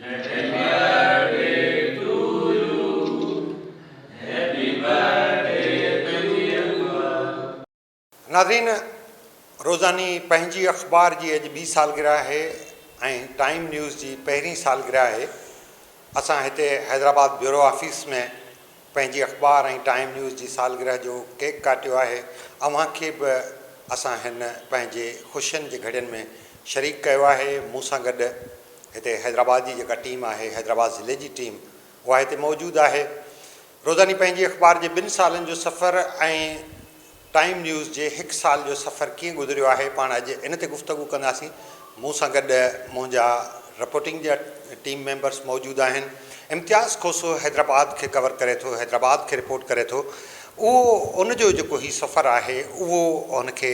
ناظرين روزاني پنهنجي اخبار جي اڄ ٻي سالگرهه آهي ۽ ٽائيم نيوز جي پهرين سالگرهه آهي. اسان هتي حيدرآباد بيورو آفيس ۾ پنهنجي اخبار ۽ ٽائيم نيوز جي سالگرهه جو ڪيڪ ڪاٽيو آهي. اوهان کي به اسان هن پنهنجي خوشين جي گهڙين ۾ شريڪ ڪيو آهي. مون سان گڏ هتي حيدرآباد جي جيڪا ٽيم آهي حيدرآباد ضلعي جي ٽيم اها هتي موجود آهي. روزاني پنهنجي اخبار جي ٻن سالن جو سفر ۽ ٽائيم نيوز جي هڪ سال جو سفر ڪيئن گذريو آهي پاڻ اڄ ان تي گفتگو ڪنداسين. مون سان گڏ منهنجا رپورٽنگ جا ٽيم ميمبرس موجود آهن. امتياز کوسو حيدرآباد کي ڪور ڪري ٿو، حيدرآباد کي رپورٽ ڪري ٿو. اهو ان جو جيڪو هي سفر آهي اهو هن کي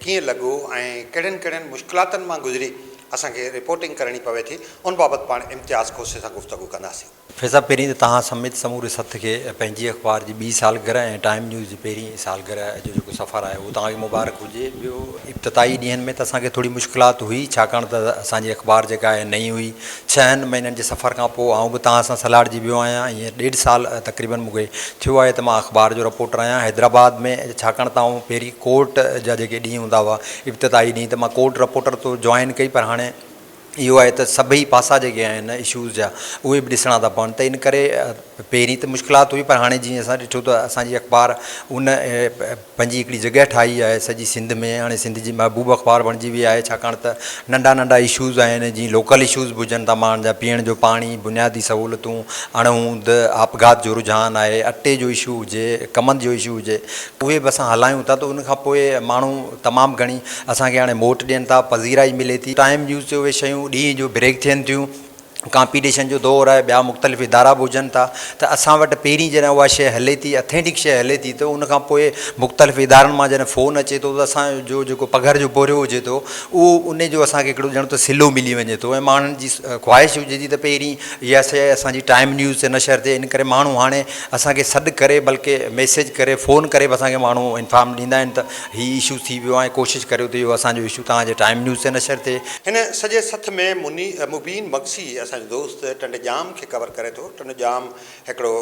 ڪيئن لڳو ۽ ڪهڙين ڪهڙين مشڪلاتن مان گذري اسان کي رپورٽنگ ڪرڻي پوي ٿي ان بابت پاڻ امتياز کوسي سان گفتگو ڪنداسين. فيض صاحب پهرين ته توهان سميت سموري سٿ کي پنهنجي اخبار جي ٻي سالگرهه ۽ ٽائيم نيوز جي پهرين سالگرهه جو جيڪو سفر آهي اهو توهان کي مبارڪ هجي. ٻيو ابتدائي ڏينهن ۾ ته اسان کي ٿوري مشڪلات هئي ڇاڪاڻ ته اسان جي اخبار جيڪا آهي نئين هئي. ڇهن مهينن جي سفر کان پوء آئون به توهان سان سلهاڙجي ويو آهيان ائين ڏيڍ سال تقريبن مون کي ٿيو آهي ته مان اخبار جو رپورٽر آهيان حيدرآباد ۾ ڇاڪاڻ ته آئون پهرين ڪورٽ جا جيڪي ڏينهن هوندا هئا ابتدائي ڏينهن ته مان ڪورٽ رپورٽر طور جوائن ڪئي پر هاڻي اهو آهي ته سڀئي پاسا جيڪي آهن اشوز جا اهي به ڏسڻا ٿا پون ته ان ڪري پهرين ته مشڪلات هئي پر هاڻي جيئن اسان ڏٺو ته اسان جي اخبار ان پنهنجي هڪڙي جڳهه ٺاهي آهي سڄي سنڌ ۾ هاڻي سنڌ جي محبوب اخبار بڻجي وئي آهي ڇاڪاڻ ته ننڍا ننڍا اشوز آهن جيئن لوڪل اشوز به هجن ٿا ماڻهن جا پيئڻ جو پاڻي بنيادي سهولتون اڻ هوند آپگهات جو رجحان آهي اٽي جو اشو هجي ڪمند جو اشو هجي اهي به اسان هلايون ٿا ته ان کان پوء ماڻهو تمام گهڻي اسان کي هاڻي موٽ ڏين ٿا، پذيرائي ملي ٿي، ٽائيم نيوز تي اهي شيون ڏينهن جو بريڪ ٿين ٿيون، ڪامپيٽيشن جو دور آهي، ٻيا مختلف ادارا به هجن ٿا ته اسان وٽ پهرين جڏهن اها شيء هلي ٿي اٿينٽڪ شيء هلي ٿي ته ان کان پوء مختلف ادارن مان جڏهن فون اچي ٿو ته اسان جو جيڪو پگهر جو پورهيو هجي ٿو اهو ان جو اسان کي هڪڙو ڄڻ ته صلو ملي وڃي ٿو ۽ ماڻهن جي خواهش هجي ٿي ته پهرين اها شيء اسان جي ٽائيم نيوز تي نشر ٿئي ان ڪري ماڻهو هاڻي اسان کي سڏ ڪري بلڪه ميسيج ڪري فون ڪري به اسان کي ماڻهو انفارم ڏيندا آهن ته هي اشو ٿي ويو آهي ڪوشش ڪريو ته اهو اسان جو اشو توهان جي ٽائيم نيوز تي نشر ٿئي. هن سڄي سٿ ۾ مبين مگسي اسان جو دوست ٽنڊي ڄام کي ڪور ڪري ٿو. ٽنڊو ڄام هڪڙو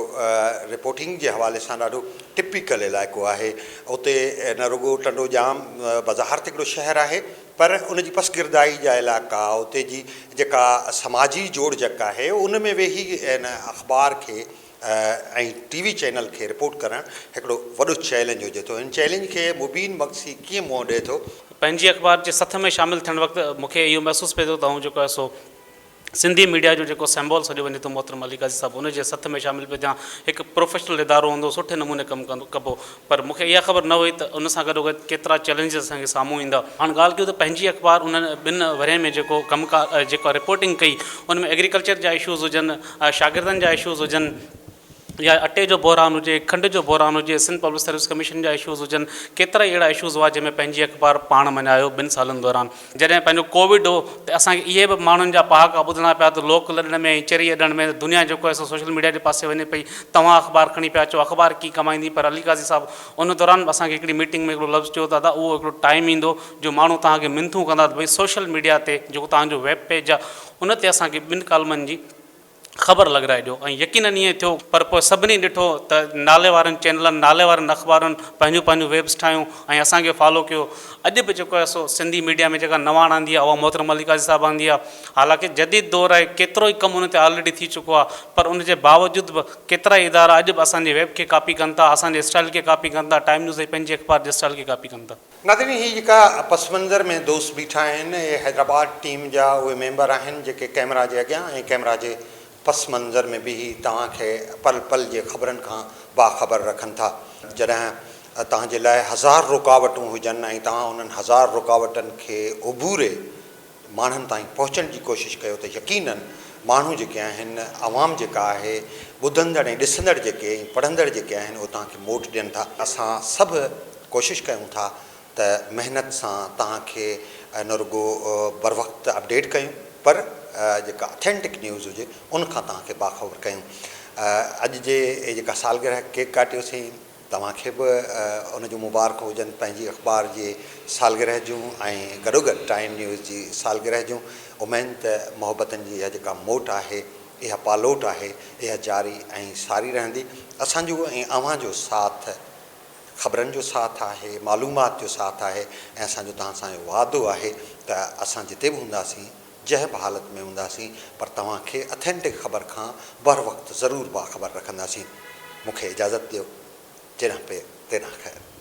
رپورٽنگ جي حوالي سان ڏاڍو ٽپيڪل علائقو آهي. اتي نه رڳو ٽنڊو ڄام بظاهر ته هڪڙو شهر آهي پر ان جي پسگردائي جا علائقا اتي جي جيڪا سماجي جوڙجڪ آهي ان ۾ ويهي ان اخبار کي ۽ ٽي وي چينل کي رپورٽ ڪرڻ هڪڙو وڏو چئلينج هجي ٿو. ان چئلينج کي مبين مگسي ڪيئن منهن ڏئي ٿو؟ پنهنجي اخبار جي سٿ ۾ شامل ٿيڻ وقت مون کي اهو محسوس پئي ٿيو ته آئون جيڪو آهي سو سنڌي ميڊيا جو جيڪو سيمبول سڏيو وڃي ٿو محترم علي قاضي صاحب ان جي سٿ ۾ شامل پيو ٿيان. هڪ پروفيشنل ادارو هوندو سٺي نموني ڪم ڪندو ڪبو پر مون کي اها خبر نه هئي ته ان سان گڏوگڏ ڪيترا چئلينجز اسان کي سامهون ايندا. هاڻ ڳالهه ڪيون ته پنهنجي اخبار انهن ٻن ورهين ۾ جيڪو ڪم ڪار جيڪا رپورٽنگ ڪئي ان ۾ ايگريڪلچر جا اشوز هجن شاگردن جا اشوز هجن يا اٽي جو بحران هجي، کنڊ جو بحران هجي، سنڌ پبلڪ سروس ڪميشن جا اشوز هجن، ڪيترائي اهڙا اشوز هئا جنهن ۾ پنهنجي اخبار پاڻ مڃايو ٻن سالن دوران جڏهن پنهنجو ڪووڊ هو ته اسان کي اهي به ماڻهن جا پهاڪا ٻڌڻا پيا ته لوڪ لڏڻ ۾ ۽ چري اڏڻ ۾ دنيا جيڪو آهي سو سوشل ميڊيا جي پاسي وڃي پئي توهان اخبار کڻي پيا اچو اخبار ڪيئن ڪمائيندي پر علي قاضي صاحب ان دوران به اسان کي هڪڙي ميٽنگ ۾ هڪڙو لفظ چيو ته ادا اهو هڪڙو ٽائيم ايندو جو ماڻهو توهان کي منٿون ڪندا ته ڀئي سوشل ميڊيا تي جيڪو توهان جو ويب پيج آهي ان تي اسان کي ٻن ڪالمن جي خبر لڳرائي ڏيو ۽ يقينن ائين ٿيو پر پوء سڀني ڏٺو ته نالي وارن چينلن نالي وارن اخبارن پنهنجون پنهنجون ويبس ٺاهيون ۽ اسان کي فالو ڪيو اڄ به جيڪو آهي سو سنڌي ميڊيا ۾ جيڪا نواڻ آندي آهي اها محترم علي قاضي صاحب آندي آهي حالانڪه جديد دور آهي ڪيترو ئي ڪم ان تي آلريڊي ٿي چڪو آهي پر ان جي باوجود به ڪيترا ئي ادارا اڄ به اسان جي ويب کي ڪاپي ڪن ٿا اسان جي اسٽائل کي ڪاپي ڪن ٿا ٽائيم نيوز ۽ پنهنجي اخبار جي اسٽائل کي ڪاپي ڪن ٿا. ناظرين هي جيڪا پس منظر ۾ دوست بيٺا آهن اهي حيدرآباد ٽيم جا اهي ميمبر آهن جيڪي ڪئميرا جي اڳيان ۽ ڪئميرا جي پس منظر ۾ بيهي توهان کي پل پل جي خبرن کان باخبر رکن ٿا. جڏهن توهان جي لاء هزار رڪاوٽون هجن ۽ توهان انهن هزار رڪاوٽن کي عبوري ماڻهن تائين پهچڻ جي ڪوشش ڪيو ته يقينن ماڻهو جيڪي آهن، عوام جيڪا آهي، ٻڌندڙ ۽ ڏسندڙ جيڪي ۽ پڙهندڙ جيڪي آهن اهي توهان کي موٽ ڏين ٿا. اسان سڀ ڪوشش ڪيون ٿا ته محنت سان توهان کي نه رڳو بروقت اپڊيٽ ڪيون پر جيڪا اٿينٽڪ نيوز هجي ان کان توهان کي باخبر ڪيون. اڄ جي جيڪا سالگرهه ڪيڪ ڪاٽيوسين. توهان کي به ان جون مبارڪون هجن پنهنجي اخبار جي سالگرهه جون ۽ گڏوگڏ ٽائيم نيوز جي سالگرهه جون. اميد ته محبتن جي اها جيڪا موٽ آهي، اها پالوٽ آهي، اها جاري ۽ ساري رهندي. اسان جو ۽ اوهان جو ساٿ خبرن جو ساٿ آهي، معلومات جو ساٿ آهي ۽ اسان جو توهان سان اهو وعدو آهي ته اسان جتي به هونداسين، جنهن به حالت ۾ هونداسين پر توهان کي اٿينٽڪ خبر کان بروقت ضرور باخبر رکنداسين. مون کي اجازت ڏيو. جيڏانهن پير تيڏانهن خير.